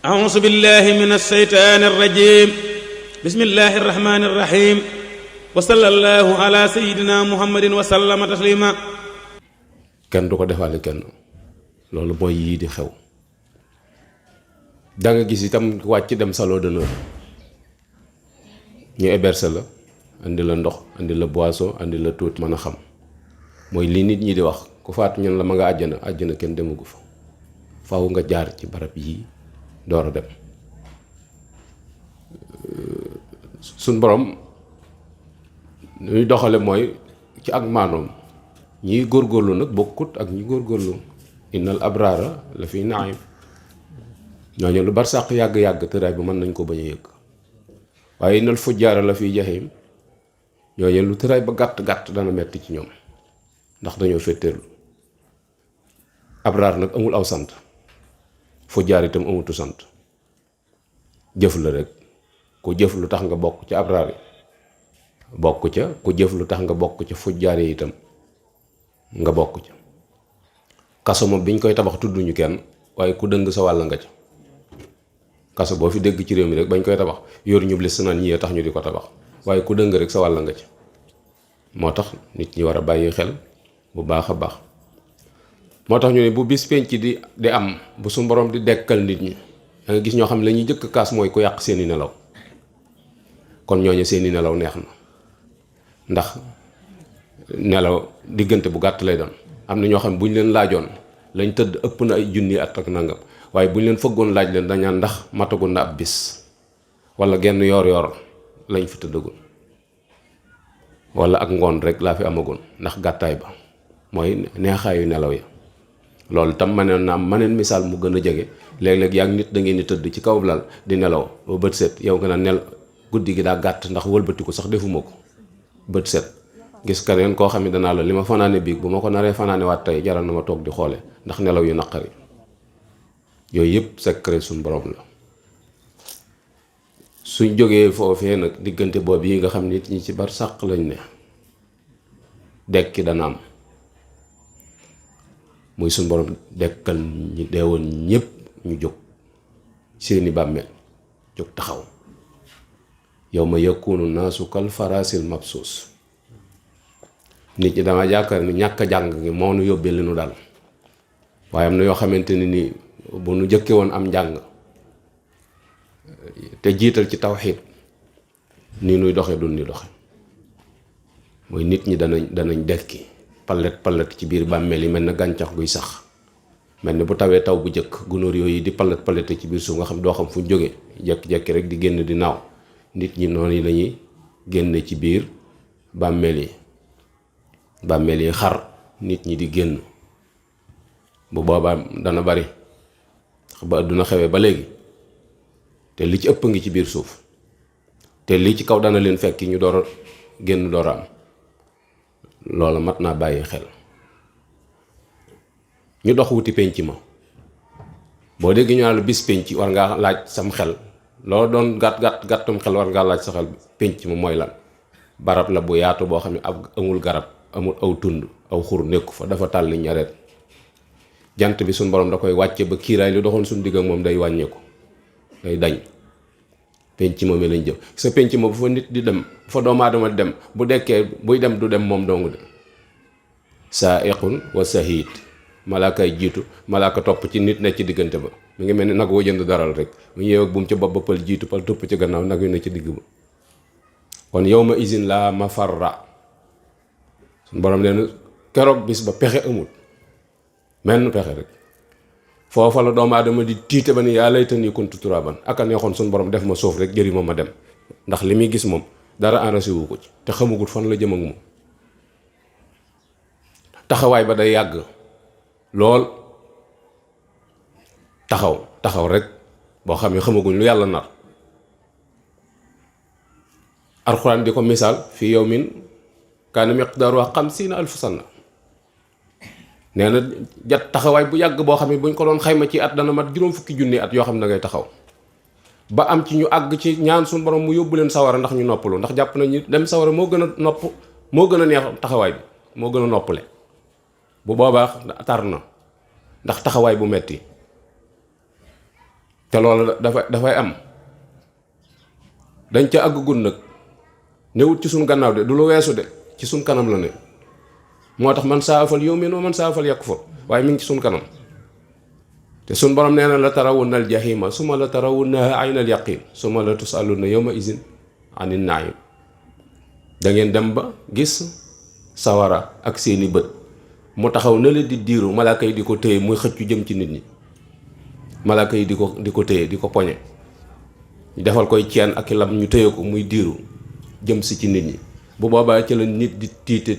أعوذ بالله من الشيطان الرجيم بسم الله الرحمن الرحيم وصلى الله على سيدنا محمد وسلم تسليما. kenn du ko defaale kenn loolu mooy yii di xew. da nga gis itam wàcc dem salon d'honneur ñu héberger la andi la ndox andi la boisson andi la tuut mën a xam mooy li nit ñi di wax ku faatu ñun la ma nga àjjana kenn demagu fa faaw nga jaar ci barab yii door a dem. suñ borom ñuy doxale mooy ci ak maanoom ñiy góorgóorlu nag bokkut ak ñi góorgóorlu. innal abraara la fi naim ñooñu lu barsàq yàgg-yàgg tëraay bi mën nañ ko bañ a yëg waaye innal fujjaara la fi jahim ñooñu lu tëraay ba gàtt-gàtt dana metti ci ñoom ndax dañoo féeteerlu. abraar nag amul aw sant, fujjaar itam amutu sant, jëf la rek. ku jëf lu tax nga bokk ci abraar yi bokk ca, ku jëf lu tax nga bokk ca fujjaar yi itam nga bokk ca. kaso moom biñ koy tabax tudduñu kenn waaye ku dëng sa wàll nga ca. kaso boo fi dégg ci réew mi rek bañ koy tabax yor ñu lis naan ñi tax ñu di ko tabax waaye ku dëng rek sa wàll nga ca. moo tax nit ñi war a bàyyi xel bu baax a baax. moo tax ñu ne bu bis penc di am bu su borom di dekkal nit ñi da nga gis ñoo xam ne la ñuy jëkk kaas mooy ku yàq seeni nelaw. kon ñooñu seeni nelaw neex na ndax nelaw diggante bu gàtt lay doon. am na ñoo xam ne bu ñu leen laajoon lañ tëdd ëpp na ay junni at ak nangam waaye bu ñu leen fëggoon laaj leen dañaan ndax matagul na ab bis wala genn yoor lañ fi tëddagul wala ak ngoon rek laa fi amagoon ndax gàttaay ba mooy neexaayu nelaw ya. loolu tam mëneen na am mëneen misaal mu gën a jege léeg-léeg yaa ngi nit da ngeen di tëdd ci kaw lal di nelaw ba bët set yow nga naan guddi gi daa gàtt ndax wëlbatiku sax defuma ko bët set. gis keneen koo xam ne danaa la li ma fanaane biig bu ma ko naree fanaane waat tey jaral na ma toog di xoole ndax nelaw yu naqari. yooyu yëpp secret suñ borom la. suñ jógee foofee nag diggante boobu yi nga xam nit ñi ci bar sàq lañ ne dekki dana am muy suñ borom dekkal ñi deewoon ñépp ñu jóg seeni bàmmeel jóg taxaw yawma yakunu naasu kal farasil mabsuus. nit ñi dama yaakaar ni ñàkk a jàng ngi moo nu yóbbee li nu dal waaye am na yoo xamante ni bu nu jëkke woon am njàng te jiital ci tawxiid ni nuy doxe dun ni doxe mooy nit ñi danañ dekki pallet ci biir bàmmeel yi mel na gàncax guy sax mel ni bu tawee taw bu jëkk gunóor yooyu di pallet ci biir suuf nga xam doo xam fu ñu jóge jekki-jekki rek di génn di naaw. nit ñi noonu yi lañuy génne ci biir bàmmeel yi xar nit ñi di génn bu boobaa dana bari ba àdduna xewee ba léegi te li ci ëpp ngi ci biir suuf te li ci kaw dana leen fekki ñu door a génn door a am. loola mat naa bàyyi xel. ñu dox wuti penc ma boo dégg ñu naan la bis penc war ngaa laaj sam xel loo doon gàttum xel war ngaa laaj sa xel penc ma mooy lan. barab la bu yaatu boo xam ne amul garab amul aw tund aw xur nekku fa dafa tàlli ñareet jant bi suñ borom da koy wàcce ba kiiraay li doxoon suñ digg ak moom day wàññeeku day dañ. penc moom lañ jëm sa penc ma bu fa nit di dem bu fa doomu aadama di dem bu dekkee buy dem du dem moom dong de saa'iqun wa sahiid malaakaay jiitu malaaka topp ci nit ne ci diggante ba mu ngi mel ni nag woo jënd daral rek mu ñëw ak buum ca bopp ba pël jiitu pël topp ci gannaaw nag yu ne ci digg ba. kon yawma izin laa mafarra suñ borom leen keroog bis ba pexe amul menn pexe rek foofa la doomu aadama di tiite ba ni yaa laytanii kuntu turaaban aka neexoon suñ borom def ma suuf rek jëri ma dem ndax li muy gis moom dara enrasi wu ko ci te xamagul fan la jëm ak moom. taxawaay ba day yàgg lool taxaw rek boo xam ne xamaguñ lu yàlla nar. alxuraan di ko misaal fii yawmin kaana miqdaaruhu 50 alf sana nee na taxawaay bu yàgg boo xam ne buñ ko doon xayma ci at dana mat juróom fukki junni at yoo xam ne da ngay taxaw ba am ci ñu àgg ci ñaan suñu borom mu yóbbu leen sawara ndax ñu noppalu ndax jàpp nañu dem sawara moo gën a neex taxawaay bi moo gën a noppale. bu boobaa tar na ndax taxawaay bu metti te loolu dafay am dañ ca àggagul nag newut ci suñ gannaaw de du lu weesu de ci suñ kanam la ne moo tax man saafal yow min wa man saafal yàqu fa waaye mi ngi ci suñ kanam te suñ borom nee na la tarawunna al jahima suma la tarawunnaha aynal yaqin suma la tusaluna yawma izin anin naim da ngeen dem ba gis sawara ak seeni bët mu taxaw na la di diiru malaaka yi di ko téye muy xëccu jëm ci nit ñi malaaka yi di ko téye di ko poñe ñu defal koy ceen ak lam ñu téye ko muy diiru jëm si ci nit ñi bu boobaa ci la nit di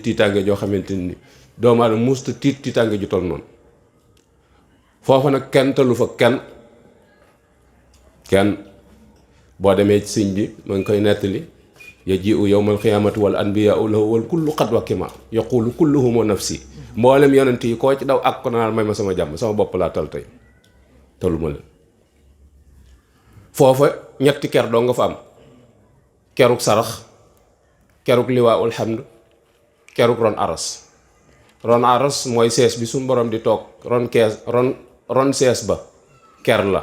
tiitaange joo xamante ni doomu aadama musta tiitaange ju toll noonu foofa nag kenn talu fa kenn boo demee ci sëñ bi ma ngi koy nettali yaji'u yawmal qiyaamati wal anbiyaa'u lahu wal kullu qad wakima yaqulu kulluhum nafsi mboolem yonent yi koo ci daw ak ko naan may ma sama jàmm sama bopp laa tal tey taluma leen foofa ñetti ker doo nga fa am keruk sarax keruk liwaa'ul hamd keruk ron aras mooy sees bi suñu borom di toog ron sees ba ker la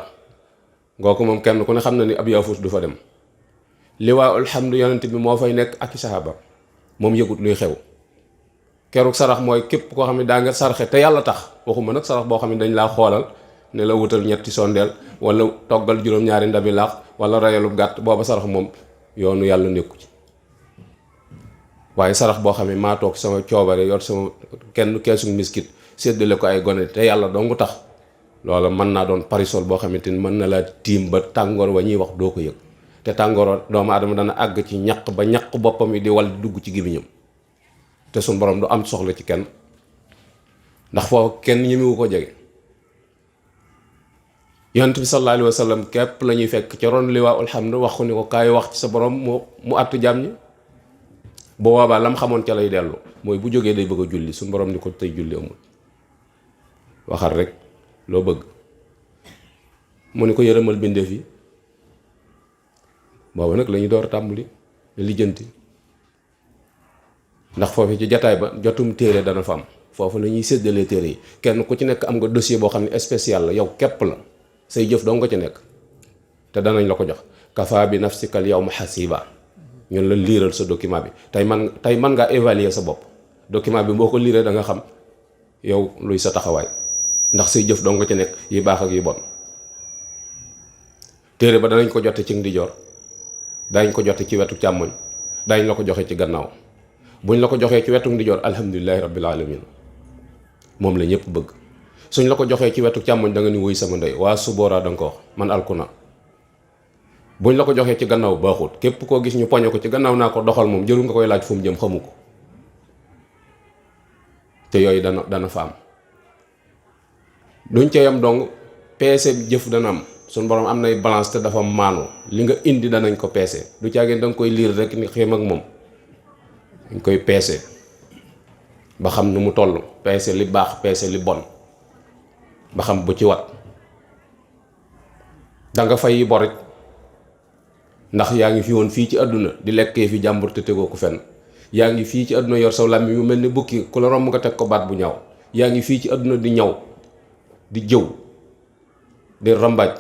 ngooku moom kenn ku ne xam na ni ab yaafus du fa dem liwaa'ul hamd yonent bi moo fay nekk ak i saxaaba moom yëgut luy xew keruk sarax mooy képp koo xam ne daa nga sarxe te yàlla tax waxuma nag sarax boo xam ne dañ laa xoolal ne la wutal ñetti sondeel wala toggal juróom-ñaari ndabi laax wala rayalub gàtt booba sarax moom yoonu yàlla nekku ci waaye sarax boo xam ne maa toog sama coobare yor sama kenn keesu miskit séddale ko ay gone te yàlla dong tax loola mën naa doon parisol boo xamante ni mën na laa tiim ba tàngoor wa ñuy wax doo ko yëg te tàngoor doomu aadama dana àgg ci ñaq ba ñaq boppam yi di wal di dugg ci gémmiñam te suñ borom du am soxla ci kenn ndax foofu kenn ñemewu ko jege yonent bi sallallahu alayhi wa sallam képp la ñuy fekk ca ron liwaa'ul hamd wax ko ni ko kaay wax ci sa borom mu àttu jaam ñi bu boobaa lam xamoon ca lay dellu mooy bu jógee day bëgg a julli suñ borom ni ko tey julli amul waxal rek loo bëgg mu ni ko yërëmal bindeef yi booba nag la ñuy door a tàmbali lijjanti ndax foofu ci jataay ba jotum téere dana fa am foofu la ñuy séddalee téere yi kenn ku ci nekk am nga dossier boo xam ne spécial la yow képp la say jëf doo nga ci nekk te danañ la ko jox kafa bi nafsikal yawma hasiba ñun la liiral sa document bi tey man ngaa évaluer sa bopp document bi boo ko liiree da nga xam yow luy sa taxawaay ndax say jëf doo nga ci nekk yi baax ak yi bon téere ba danañ ko jote ci ndijoor dañ ko jote ci wetu càmmoñ dañ la ko joxe ci gannaaw buñ la ko joxee ci wetu ndijoor alhamdulillahi rabbil alamin moom la ñëpp bëgg suñ la ko joxee ci wetu càmmoñ da nga ni wuy sama ndey waa subooraa da nga ko wax man alkuna buñ la ko joxee ci gannaaw baaxut képp koo gis ñu poñe ko ci gannaaw naa ko doxal moom jëru nga koy laaj fu mu jëm xamu ko te yooyu dana fa am duñ ca yam dong peese jëf dana am suñ borom am nay balance te dafa maanu li nga indi danañ ko peese du caageen da nga koy liir rek ni xéem ak moom dañ koy peese ba xam nu mu toll peese li baax peese li bon ba xam bu ci wat danga fay borit ndax yaa ngi fi woon fii ci àdduna di lekkee fi jàmbur te tegoo ko fenn yaa ngi fii ci àdduna yor saw làmmiñ yu mel ni bukki ku la romb nga teg ko baat bu ñaaw yaa ngi fii ci àdduna di ñaw di jëw di rambaaj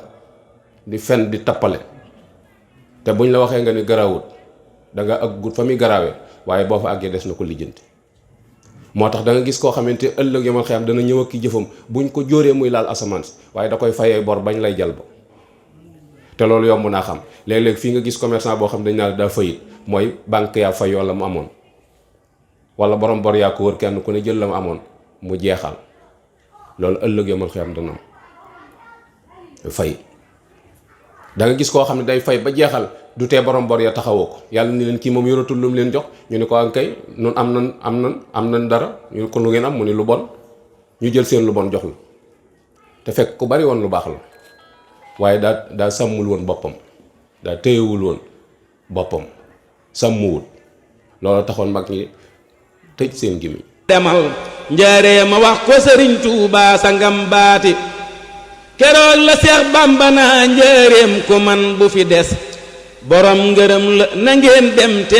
di fen di tappale te buñ la waxee nga ni garaawut danga ak gut fa muy garaawee waaye boo fa àggee des na ko lijjanti moo tax da nga gis koo xamante ëllëg yamal xiyam dana ñëw ak ki jëfam buñ ko jóoree muy laal asamaan si waaye da koy fayee bor bañ lay jal ba te loolu yomb naa xam léeg-léeg fii nga gis commerçant boo xam dañ naa daa fayit mooy banque yaa fay wala mu amoon wala borom bor yaa ko wër kenn ku ne jël la mu amoon mu jeexal loolu ëllëg yamal xiyam dana am fay da nga gis koo xam ne day fay ba jeexal du tee borom bor ya taxawoo ko yàlla ni leen kii moom yoratul lu mu leen jox ñu ne ko am kay nun am nan dara ñu ko lu ngeen am mu ni lu bon ñu jël seen lu bon jox la te fekk ku bari woon lu baax la waaye daa sàmmul woon boppam daa téyewul woon boppam sàmmuwul loolu taxoon mag ñi tëj seen gémmiñ demal njaaree ma wax ko Sëriñ Tuubaa sangam baati keroog la Seex Bàmba naa njaareem ko man bu fi des borom ngërëm la na ngeen dem te